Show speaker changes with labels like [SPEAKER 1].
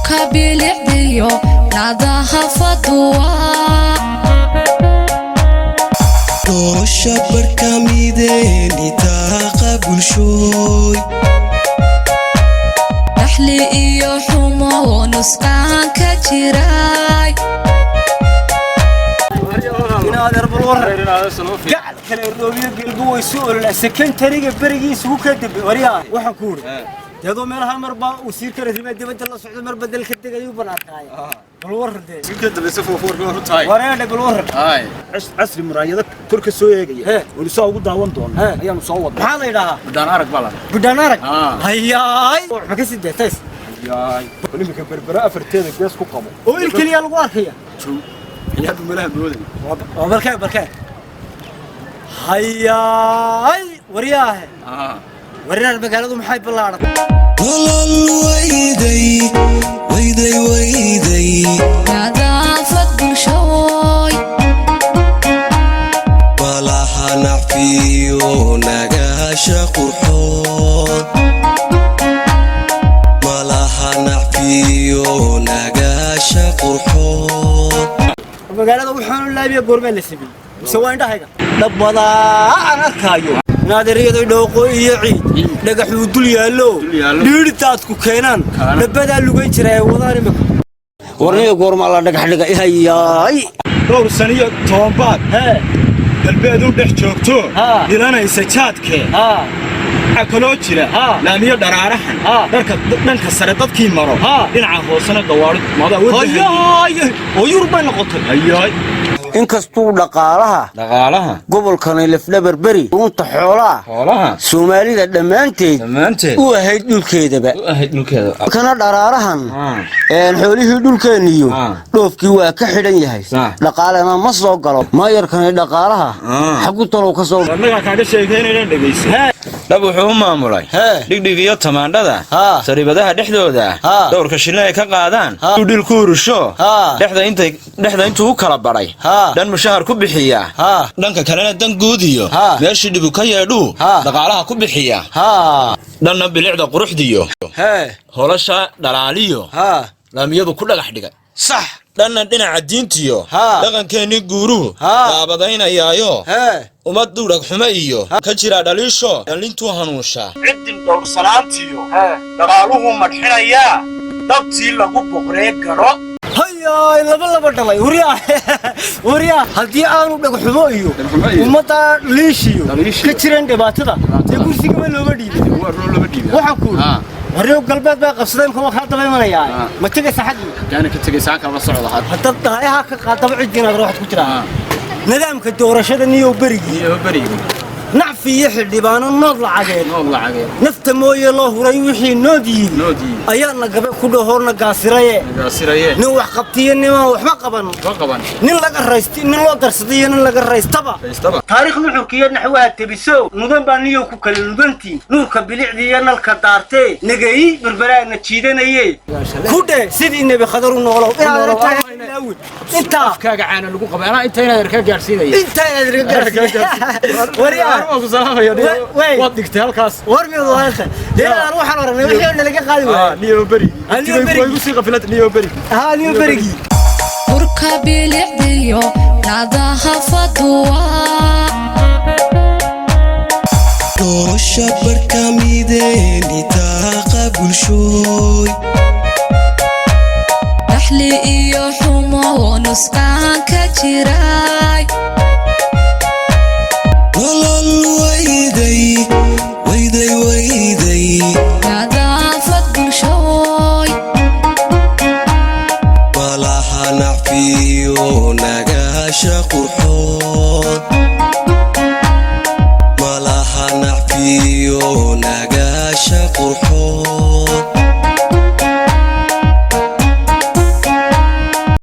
[SPEAKER 1] Burka bilicdiyo nadaafadu waa
[SPEAKER 2] Nolosha barka mideeni taaqa bulshooy.
[SPEAKER 1] Dhaxli iyo xumo nusqaan ka jiray.
[SPEAKER 3] Inaadeer, bal waran gacal kale roobiyo gelbu way soo ololaa sekentariga berigiisa ugu ka dambe. Waryaa, waxaan ku uri deedoo meelaha marba wasiirka arrimaha dibadda la socdo, marba dalka degayuu ban arkaaya. Bal waran dee, wareedhe, bal waran.
[SPEAKER 4] Casri muraayado kor ka soo eegaya waynu saa ugu daawan doona ayaanu soo wadna.
[SPEAKER 3] Maxaa la yidhaahaa?
[SPEAKER 5] Bidhaan arag baa la.
[SPEAKER 3] Bidhaan arag. Hayaay, ma ka sii deetays?
[SPEAKER 4] Yaay, bal iminka Berbera afarteeda gees ku qabo.
[SPEAKER 3] Oo il keliya lagu arkaya.
[SPEAKER 5] Yaadu meelaha mooday.
[SPEAKER 3] Waa balkee, balkee? Hayaay, waryaahe, wareer, magaaladu maxay ballaaran?
[SPEAKER 2] Nolol wayday, wayday, wayday.
[SPEAKER 1] Nadaafad bulshooy.
[SPEAKER 2] Malaha nacfiyo nagaasha qurxoon, malaha nacfiyo nagaasha qurxoon.
[SPEAKER 3] Magaalada waxaanu laabiya goormee la sameeyey? Mise waa indhahayga dhabbadaa aan arkaayo? Naadiriyada dhooqo iyo ciid dhagaxuu dul yaallo, dhiidhitaadku keenaan dhabbadaa lugayn jira ee wadaan imika. Warniyo, goormaa la dhagax dhigay? Hayaay.
[SPEAKER 4] Dhowr saniyo tobanbaad
[SPEAKER 3] hee
[SPEAKER 4] galbeed u dhex joogto dhilanaysa jaadkee. Waxaa kaloo jira laamiyo dharaarahan dharka dhanka sare dadkii maro, dhinaca hoosena gawaadhi madaa.
[SPEAKER 3] Hayaay, oo Yurub bay noqotay.
[SPEAKER 4] Hayaay.
[SPEAKER 3] Inkastuu dhaqaalaha
[SPEAKER 5] Dhaqaalaha
[SPEAKER 3] gobolkani lafdhabar beri runta xoolaha
[SPEAKER 5] xoolaha
[SPEAKER 3] Soomaalida dhammaanteed
[SPEAKER 5] dhammaanteed
[SPEAKER 3] u ahayd dhulkeedaba.
[SPEAKER 5] U ahayd dhulkeeda.
[SPEAKER 3] Kana dharaarahan xoolihii dhulkeenniyo dhoofkii waa ka xidhan yahay, dhaqaalena ma soo galo. Maayarkani dhaqaalaha xagu talow ka soo
[SPEAKER 4] Annagaa kaaga sheekaynaynan, dhegayso.
[SPEAKER 5] Dhab wuxuu u maamulay dhigdhig iyo tamaandhada sariibadaha dhexdooda dhowrka shilin ay ka qaadaan uu dhil ku urusho dhexda intay dhexda intuu u kala badhay, dhan mushahar ku bixiya, dhanka kalena dan guud iyo meeshii dhibu ka yeedhuu dhaqaalaha ku bixiya, dhanna bilicda quruxdiyo holasha dhalaaliyo laamiyadu ku dhagax dhigay, dhanna dhinaca diintiyo dhaqankeennii guuruhu daabadaynayaayo ummad duudhag xumo iyo ka jira dhaliisho dhallintuu hanuunshaa.
[SPEAKER 6] Ciddin dhowrsanaantiyo dhaqaaluhu madxinayaa dhabtii lagu boqree garo.
[SPEAKER 3] Hayaay, laba laba dhalay. Waryaa, waryaa, haddii aanu dhagxumo iyo ummadda liishiyo ka jiran dhibaatada, dee kursigaba looma dhiibin. Waxaan ku uri, warriyo, galbeed bay qabsadeen kuma kaa daba imanayaa. Ma tegaysa xaggii?
[SPEAKER 5] Gaana ka tegaysaa kama socdo had.
[SPEAKER 3] Haddaad daayaha ka qaadaba ciddii inaad waxaad ku jiraa nidaamka doorashada niyow berigii.
[SPEAKER 5] Iyo berigi.
[SPEAKER 3] Nacfi iyo xildhibaano nood lacageed.
[SPEAKER 5] Nood lacageed.
[SPEAKER 3] Nafta mooye loo huray wixii nood yidhi.
[SPEAKER 5] Nood yidhi.
[SPEAKER 3] Ayaana gabe ku dhahoorna gaasiraye.
[SPEAKER 5] Gaasiraye.
[SPEAKER 3] Nin wax qabtiyo nimaan waxba qaban.
[SPEAKER 5] Ma qaban.
[SPEAKER 3] Nin laga raysti, nin loo darsaday iyo nin laga raystaba.
[SPEAKER 5] Raystaba.
[SPEAKER 3] Taariikh nuxurkiiyo naxwaha tebiso mudan baa niyow ku kala nugantiin, nuurka bilicdiiyo nalka daartee nageeyi Berberaana jiidanaye ku dhe sidii Nebi Khadar u noolow inaad aragtaa intaa.
[SPEAKER 5] Afkaaga caana lagu qabay, anaa inta inaad ka gaarsiinaya.
[SPEAKER 3] Intaa inaad iga gaarsiin, waryaa.
[SPEAKER 5] Waan ku salaamaya.
[SPEAKER 3] Wey.
[SPEAKER 5] Waad dhigtay halkaas.
[SPEAKER 3] War mid waalta dee aan waxaan aragnay wixii oo nalaga qaadi waayay.
[SPEAKER 4] Niyo berigi.
[SPEAKER 3] Niyo berigi.
[SPEAKER 4] Way igu sii qafilad niyo berigi.
[SPEAKER 3] Haa, niyo berigii.
[SPEAKER 1] Burka bilicdiyo nadaafadu waa
[SPEAKER 2] Nolosha barka mideeni taaqa bulshooy.
[SPEAKER 1] Dhaxli iyo xumo nusqaan ka jiray.
[SPEAKER 2] Nolol wayday, wayday, wayday.
[SPEAKER 1] Nadaafad bulshooy.
[SPEAKER 2] Malaha nacfiyo nagaasha qurxoon, malaha nacfiyo nagaasha qurxoon.